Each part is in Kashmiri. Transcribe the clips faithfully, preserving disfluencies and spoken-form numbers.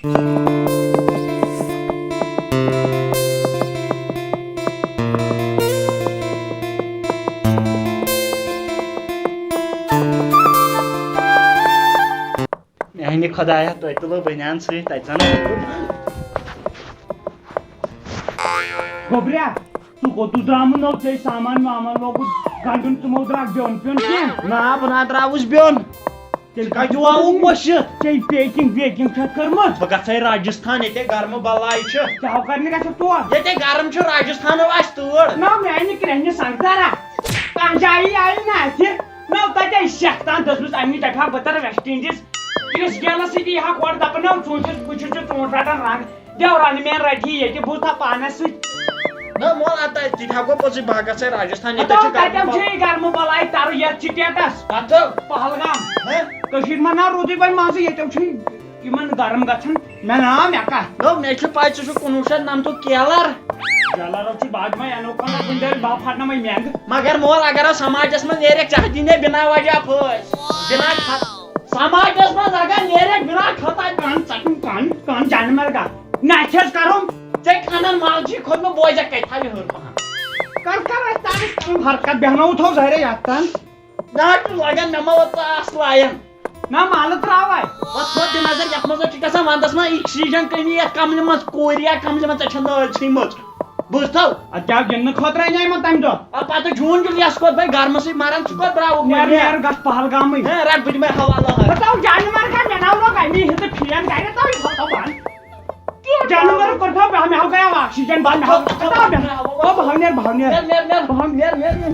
میانہِ خۄدایا، تۄہہِ تُلو بٔنیان سۭتۍ تَتہِ زَن۔ گوٚبریا، ژٕ کوٚت درٛامُت نو؟ ژےٚ سامان وامان لوگُت گنٛڈُن، ژٕ مو درٛاکھ بیوٚن پیوٚن کینٛہہ؟ نہ، بہٕ نہ درٛاوُس بیوٚن۔ تیٚلہِ کَتہِ وَوُکھ وۄشہِ؟ ژےٚ پیکِنٛگ ویکِنٛگ چھَتھ کٔرمٕژ؟ بہٕ گژھٕ راجستھان، ییٚتہِ گرمہٕ بلاے چھِ۔ کیٛاہ کَرنہِ گژھکھ تور؟ ییٚتہِ گرم چھُ، راجستھان آسہِ تۭر۔ نہ، میٛانہِ کرٛہنہِ سنگترا، کانٛہہ جایی آیہِ نہ اَتھِ۔ نہ، تَتہِ آیہِ سٮ۪کھ تان دٔزمٕژ، اَمہِ نِش دَپہِ ہا بہٕ تَرٕ وٮ۪سٹ اِنڈیٖز۔ کِرٛس گیلَس سۭتی یی ہا کورٕ دَپان، نہ، ژوٗنٛٹھِس، بہٕ چھُس ژےٚ ژوٗنٛٹھ رَٹان رنٛگ۔ دیورا نہٕ مےٚ رَٹہِ ییٚتہِ، بوٗزتھا پانَس سۭتۍ۔ نہ مول، اَتہِ تہِ ہٮ۪کو پوٚزُے، بہٕ ہا گژھٕ راجستھان، ییٚتہِ ہَتو چھُ گرم کَتٮ۪و بَلاے۔ چھُے گرمہٕ بَلاے تَرُن یَتھ سٹیٹَس؟ کَتٮ۪و؟ پہلگام۔ ہہ؟ کٔشیٖرِ منٛز نہ روٗدُے وۄنۍ مان ژٕ، ییٚتٮ۪و چھُے یِمَن گرم گژھان۔ مےٚ نا مےٚ کَتھ۔ نہ، مےٚ چھُ پَے ژٕ چھُکھ کُنوُہ شیٚتھ نَمتُک کیلَر۔ کیلَر چھُ باغ ما اَنو کانٛہہ کُنہِ جایہِ، بہٕ ہا پھَٹناوَے مٮ۪نٛگ۔ مگر مول، اگر ہو سماجس منٛز نیرکھ، ژےٚ دِنَے بِنا وجہ پھٲسۍ۔ بِنا خط-، سماجس منٛز اگر نیرکھ بِنا خطا کان ژٹُن کان، کان جانور گا۔ نہ چھَس کرُن۔ ژےٚ کھنن مال چھُے کھوٚتمُت، بوزکھ کتہِ تھاو یہِ ہٲر پہن۔ کر کر اَسہِ تانۍ کٲم حرکت، بیٚہناوو تھو ظٲہرے یتھ تان۔ نہ، تُہۍ لگن مےٚ ما ووت ژاس لایَن۔ نہ، مالہٕ ترٛاو وۄنۍ۔ وۄتھ تھوٚد دِ نظر، یَتھ منٛز چھِ گژھان ونٛدَس منٛز oxygen کٔمی، یَتھ کملہِ منٛز، کوریا کملہِ منٛز، ژےٚ چھےٚ نٲلۍ ژھٕنمٕژ۔ بوٗزتھو؟ اَدٕ کیٛاہ گِنٛدنہٕ خٲطرٕ اَنے مےٚ تَمہِ دۄہ؟ آ، پَتہٕ جوٗن جُلیَس کوٚت بَے گرمہٕ سۭتۍ مَران، ژٕ کوٚت درٛاوُکھ نیر، وۄنۍ؟ نیر گژھ پہلگامٕے۔ ہے، رَٹ بہٕ دِمَے حوالہٕ حظ۔ بہٕ تھاوٕ جانوَر کَتہِ، مےٚ ناو لوگ اَمی ہِنٛدٕ پھِرَن گَرِ، تَوَے تھاو تھاو بَنٛد۔ جانوَر کوٚر تھاو، مےٚ، مےٚ ہاو گٔیاو oxygen بَنٛد، مےٚ ہاو، بہٕ تھاو، مےٚ، او، بہٕ ہاو نیر، بہٕ ہاو نیر۔ نیر، نیر، نیر۔ بہٕ ہاو نیر، نیر، نیر۔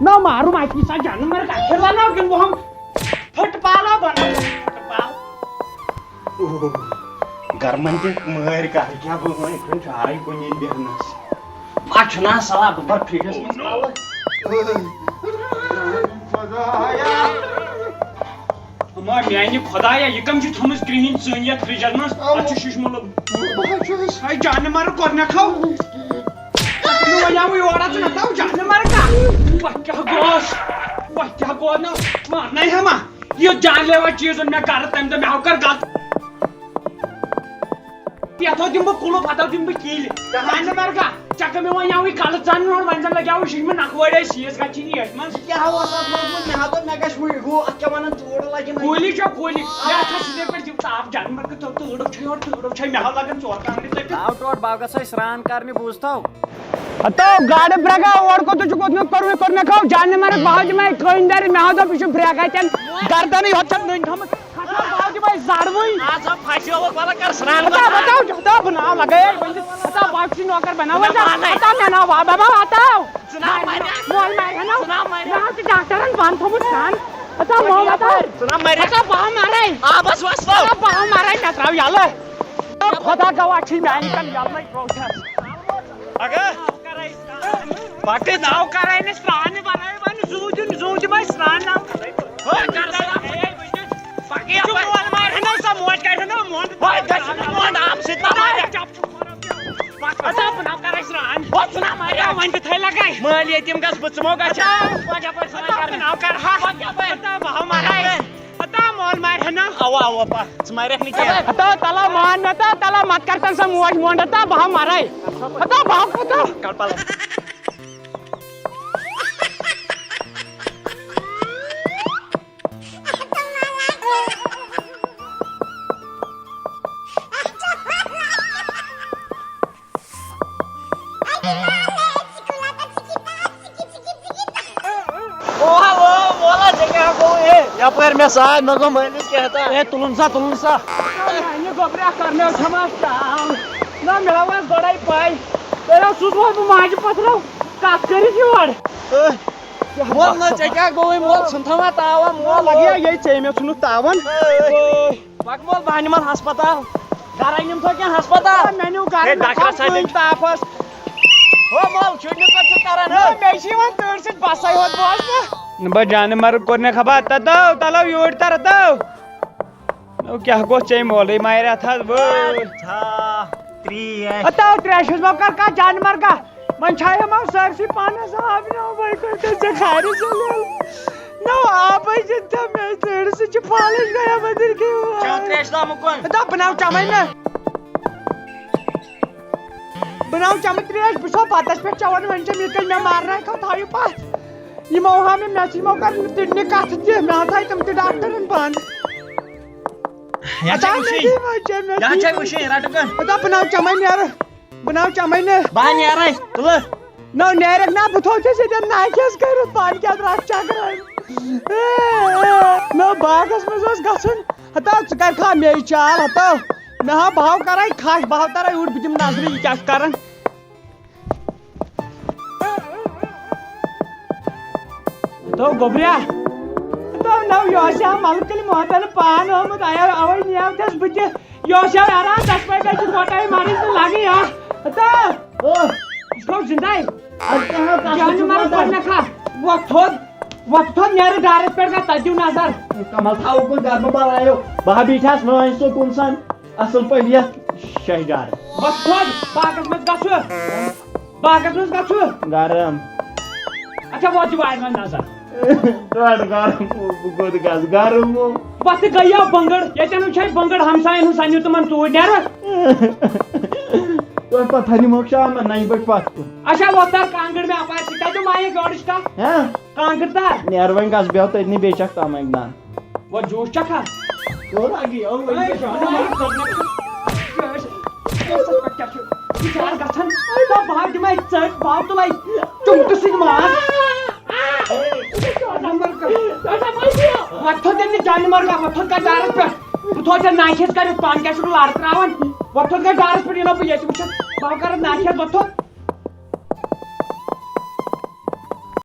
نہ مارُم اَتی سا جانوَر کَتہِ چھِ بَناو کِنہٕ بہٕ ہاو پھٕٹ پال ہا بَناو، پھٕٹ پال۔ اوہ، گرمن تہِ مٲرۍ کر کیٛاہ بہٕ وۄنۍ کُنہِ جایہِ کُنہِ بیٚہنس۔ اَتھ چھُنہ صلاح بہٕ بَرٕ فرجس منٛز تھاوٕ۔ اما میانہِ خۄدایا، یہِ کم چھِ تھٲومٕژ کرٛہِنۍ ژٲنۍ یتھ فرجس منٛز؟ اَتھ چھُ ششمہٕ لوٚگمُت۔ بہٕ حظ چھُس۔ ہے جانہٕ مرٕ کوٚر مےٚ کھو۔ وۄنۍ آوٕ یور اَژُن، اَتھ آو جانہٕ مرٕ کانٛہہ۔ وۄنۍ کیٛاہ گوس؟ وۄنۍ کیٛاہ گوٚو؟ نہ ماننَے ہا ما۔ یہِ جان لیوا چیٖز اوٚن مےٚ گرٕ تَمہِ دۄہ، مےٚ ہاو کر گَتہٕ۔ یَتھ ہاو دِمہٕ بہٕ کُلُف، اَتھ ہاو دِمہٕ بہٕ کِلۍ۔ جانہٕ مرٕ گا، ژےٚ کٔمۍ وۄنۍ یاوٕے کَلہٕ ژَن نوٚر، وۄنۍ زَن لَگیاوُے شِہمہِ نَکھٕ وٲڑۍ اَسہِ سیٖس گژھِ نہٕ یَتھ منٛز۔ یہِ کیٛاہ اوس اَتھ لوٚگمُت؟ مےٚ ہا دوٚپ، مےٚ گژھِ وُنہِ ہُہ، اَتھ کیٛاہ وَنان، تۭر لَگہِ مےٚ۔ کُلۍ چھا کُلۍ؟ یَتھ ہا سُہ یَپٲرۍ دِم تاپھ، جانہٕ مرٕ گژھِ تۭر، تۭرو چھے یورٕ، تۭرو چھے، مےٚ ہا لَگَن ژور کانٛگرِ تٔپِتھ۔ آو ٹوٹھ، بہٕ ہا گژھٕ سرٛان کَرنہِ، بوٗزتھو؟ ہتو گاڈٕ پھرٛکا، اور کوٚت چھُکھ ووٚتھمُت؟ کوٚروٕے کوٚر مےٚ کھو جانہِ مَرٕ، بہٕ ہاو دِمے کٔنۍ دَرِ، مےٚ ہاو دوٚپ، یہِ چھُ پھرٛکا تَن گردَنٕے ہوت چھَتھ نٔنۍ تھٲومٕژ۔ ہتو بہٕ ہاو دِمے زَڑوٕے۔ آز ہا پھسیووُکھ، وَلہٕ کر سرٛان ہتو، وَلہٕ۔ ہتو، ہتو، بہٕ ناو لگٲیے بٔنِتھ۔ ہتو، بہٕ ہاو ژٕ نوکر بناوان۔ ژٕ نہ مانے۔ ہتو، مےٚ ناو بابا، ہتو۔ ژٕ نہ مانے۔ مول مارِ ہا نو۔ ژٕ نہ مانے۔ مےٚ ہاو ژٕ ڈاکٹرن بنٛد تھوٚمُت سان۔ ہتو، مول ہتو۔ ژٕ نہ مانے۔ ہتو، بہٕ ہاو مارے۔ آبس وَس تو۔ ہتو، بہٕ ہاو مارے، مےٚ ترٛاو یَلہٕ۔ خدا گواہ چھُے میانہِ کَن یَلہٕ نَے ترٛوو چھَس۔ اگہ۔ پکہٕ۔ ناو کرے نہٕ سرٛانہِ بنٲے وۄنۍ زوٗ دیُن، زوٗ دِمے سرٛانہِ ناو کرے۔ ہے، کر سا۔ پکہٕ یہِ چھُ یپٲرۍ۔ مول مارِ ہنا سا، موج کرِ ہنا مونڈ۔ ہے، گژھِ نہٕ مونڈ، آب سۭتۍ ما مارِ۔ چپ چھُ۔ پکہٕ۔ اچھا، بہٕ ناو کرے سرٛان۔ ہے، ژٕ نہ مارِ۔ وۄنۍ تہِ تھٲے لگے۔ مٲلۍ یتیٖم گژھ بہٕ، ژٕ مو گژھ۔ اچھا۔ پکہٕ یپٲرۍ، ژٕ نہ اچھا، کر۔ بہٕ ناو کر ہا۔ پکہٕ یپٲرۍ۔ اچھا، بہٕ ہاو مارے۔ ہتا مول مارِ ہنا۔ اوا، اوا، پا، ژٕ مارکھ نہٕ کینٛہہ۔ ہتا تلا مان مےٚ، تا تلا مت کر تٔمۍ سا موج مونڈ، تا بہٕ ہا مَرے۔ ہتا بہٕ ہا کوٗتاہ۔ کڑ پَلو۔ اوہ، اوہ، مولا، ژےٚ کیٛاہ گوٚو، اے؟ یپٲرۍ مےٚ سا، مےٚ گوٚو مٲلِس کیٛاہ تام۔ اے، تُلُن سا، تُلُن سا۔ میٛانہِ گوٚبرِ اکھ کرنٲو چھَما شال؟ نہ، مےٚ ہاو اَز گۄڈَے پَے۔ تیٚلہِ حظ سوٗزمَس بہٕ ماجہِ پَتھرو کَتھ کٔرِتھ یور۔ اے، مول، نہ، ژےٚ کیٛاہ گوٚوُے، مول، ژھٕن تھاوان تاوان، مول، لگیا یے ژےٚ، مےٚ ژھُنُتھ تاوان۔ اے۔ پکھ مول، بہٕ ہا نِمن ہسپتال۔ گرے نِمتھو کِنہٕ ہسپتال؟ آ، مےٚ نیوٗ گرے، ہے، مےٚ ڈاکٹرس تھوٚو اَتہِ۔ کُنہِ تاپس۔ ہو مول، شُرنہِ کتھ چھُکھ کران، ہو؟ نہ، مےٚ چھِ یِوان تۭر سۭتۍ بسے ہوت بوزنہٕ۔ نہ، بہٕ جانہٕ مرگ کوٚر مےٚ خبر، تتو، تلو یوٗرۍ تر، تتو۔ نو، کیٛاہ گوٚو ژےٚ مولٕے مارِ اتھ حظ، وٲے۔ اچھا، ترٛیش۔ ہتو ترٛیش ہٕنٛز ما کر کانٛہہ جانہٕ مرگا؟ وۄنۍ چھا یِمو سٲرسٕے پانس آب نِوان، وۄنۍ کٔرۍ تو ژےٚ خارِ ذلیل۔ نو آبٕے چھِ تھٲومٕتۍ ژٲرِس، سُہ چھُ فالٕج گٔیمٕتۍ۔ چٮ۪و ترٛیش نا مُکُن۔ دَپ بہٕ ناو چَمَے نہٕ۔ بہٕ ناو چَمہٕ ترٛیش، بہٕ چھُسو بَتَس پٮ۪ٹھ چٮ۪وان، وۄنۍ چھِ یِتھ کٔنۍ مےٚ مارناے تھاو تھاوِو پَتھ۔ یِمو ہا مےٚ، مےٚ سۭتۍ مو کَر تِم تہِ نہِ کَتھٕ تہِ، مےٚ ہا تھایہِ تِم تہِ ڈاکٹرَن بَنٛد۔ یَتھ چھےٚ اَدٕ وٕچھِنۍ۔ مےٚ دِیِو، وۄنۍ چھےٚ مےٚ یَتھ چھےٚ دِیِو۔ وٕچھِنۍ، رَٹہٕ کَن۔ دَپ بہٕ ناو چَمَے نیرٕ۔ بہٕ ناو چَمَے نہٕ۔ بہٕ ہا نیرَے، تُلہٕ۔ نو نیرَکھ نا، بہٕ تھوٚو ژےٚ سۭتۍ ناکھیٚس کٔرِتھ، پانہٕ کیٛاہ درٛکھ چَکرَن۔ نو باغَس منٛز اوس گژھُن، ہتا ژٕ کَرِ کھا مے چال، ہتا مےٚ ہا بہٕ ہاو کَرَے کھَش، بہٕ ہاو تَرَے اوٗرۍ، بہٕ دِمہٕ نظرِ یہِ کیٛاہ چھُ کَران۔ تو گوٚبریا، تو نو یہِ اوس یا ملکٕلۍ محتن پان آمُت، آیا اوے نیو تس بہٕ تہِ۔ یہِ اوس یا یاران، دس پاے گژھِ کوٹاے مارٕنۍ تہٕ لگٕنۍ اکھ۔ تو او، یہِ چھُ زندے۔ اَدٕ کیٛاہ حظ، تَس جانہِ چھُ مر وَدان۔ کوٚر مےٚ کھا۔ وۄتھ تھوٚد، وۄتھ تھوٚد نیرٕ ڈارس پٮ۪ٹھ گژھ، تتہِ دِو نظر۔ کمل تھاوُکھ وۄنۍ گرٕ بہٕ بلاے یو۔ بہٕ ہا بیٖٹھِ ہس وٲنۍ سکوٗن سان۔ اصل پٲٹھۍ یتھ شش ڈار۔ بس تھوٚد، باغس منٛز گژھو۔ باغس منٛز گژھو۔ گرم۔ اچھا، وۄتھ دِ وارِ منٛز نظر۔ گۄڈٕ گرم، بہٕ کوٚت گژھٕ؟ گرم۔ وۄتھ گٔیو بنگڑ، ییٚتٮ۪ن وٕچھے بنگڑ ہمساین ہُنٛد، سنیو تِمن توٗرۍ نیرٕ۔ تۄہہِ پتہ نِموکھ شامن نَیہِ بجہِ پتھ کُن۔ اچھا، وۄتھ تر کانٛگٕر مےٚ اپارِ سۭتۍ۔ تتہِ مایک یورٕچ کتھ۔ ہاں؟ کانٛگٕر تر۔ نیر وۄنۍ گژھ بیٚہو تٔتنٕے، بیٚیہِ چکھ تامَے نان۔ وۄنۍ جوٗس چکھا؟ اور آگے، اور وۄنۍ اے، کیٛاہ؟ A, A, A, A, A, A, A, A, A, گژھان۔ اے، بہٕ ہا دِمے ژٔٹۍ، بہٕ ہا تُلے چُمٹہٕ سۭتۍ ماز۔ وۄتھ تھوٚد تٔمۍ نہٕ جانہِ مرگا، وۄتھ تھوٚد کَتھ ڈارَس پٮ۪ٹھ۔ بہٕ تھوٚد ژےٚ ناکھیٚس کٔرِتھ، پانہٕ کیٛاہ چھُکھ لارٕ ترٛاوان؟ وۄتھ تھوٚد کَتھ ڈارَس پٮ۪ٹھ، یہِ نہ بہٕ ییٚتہِ وٕچھَتھ، بہٕ ہا کَرَتھ ناکھیٚس، وۄتھ تھوٚد۔